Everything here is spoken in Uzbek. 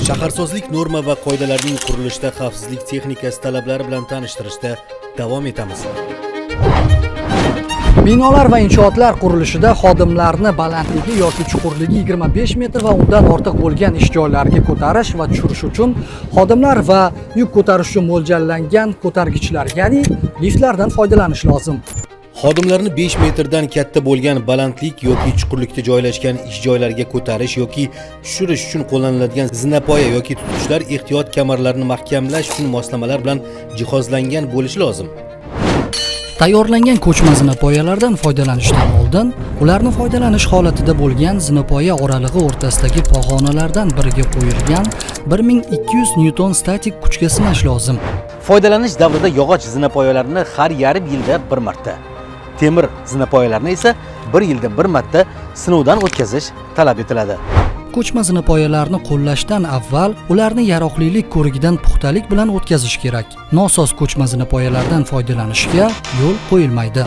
Shaharsozlik norma va qoidalarining qurilishda xavfsizlik texnikasi talablari bilan tanishtirishda davom etamiz. Binolar va inshootlar qurilishida xodimlarni balandligi yoki chuqurligi 25 metr va undan ortiq bo'lgan ish joylariga ko'tarish va tushirish uchun xodimlar va yuk ko'tarish uchun mo'ljallangan ko'targichlar, ya'ni liftlardan foydalanish lozim. Xodimlarni 5 metrdan katta bo'lgan balandlik yoki chuqurlikda joylashgan ish joylariga ko'tarish yoki tushirish uchun qo'llaniladigan zinapoya yoki tutqichlar ehtiyot kamarlarini mahkamlash uchun moslamalar bilan jihozlangan bo'lishi lozim. Tayyorlangan ko'chma zinapoyalardan foydalanishdan oldin ularni foydalanish holatida bo'lgan zinapoya oralig'i o'rtasidagi pog'onalardan biriga qo'yilgan 1200 nyuton statik kuchga sinash lozim. Foydalanish davrida yog'och zinapoyalarni har yarim yilda bir marta, temir zinapoyalarni esa bir yilda bir marta sinovdan o'tkazish talab etiladi. Ko'chma zinapoyalarni qo'llashdan avval ularni yaroqlilik ko'rigidan puxtalik bilan o'tkazish kerak. Nosoz ko'chma zinapoyalardan foydalanishga yo'l qo'yilmaydi.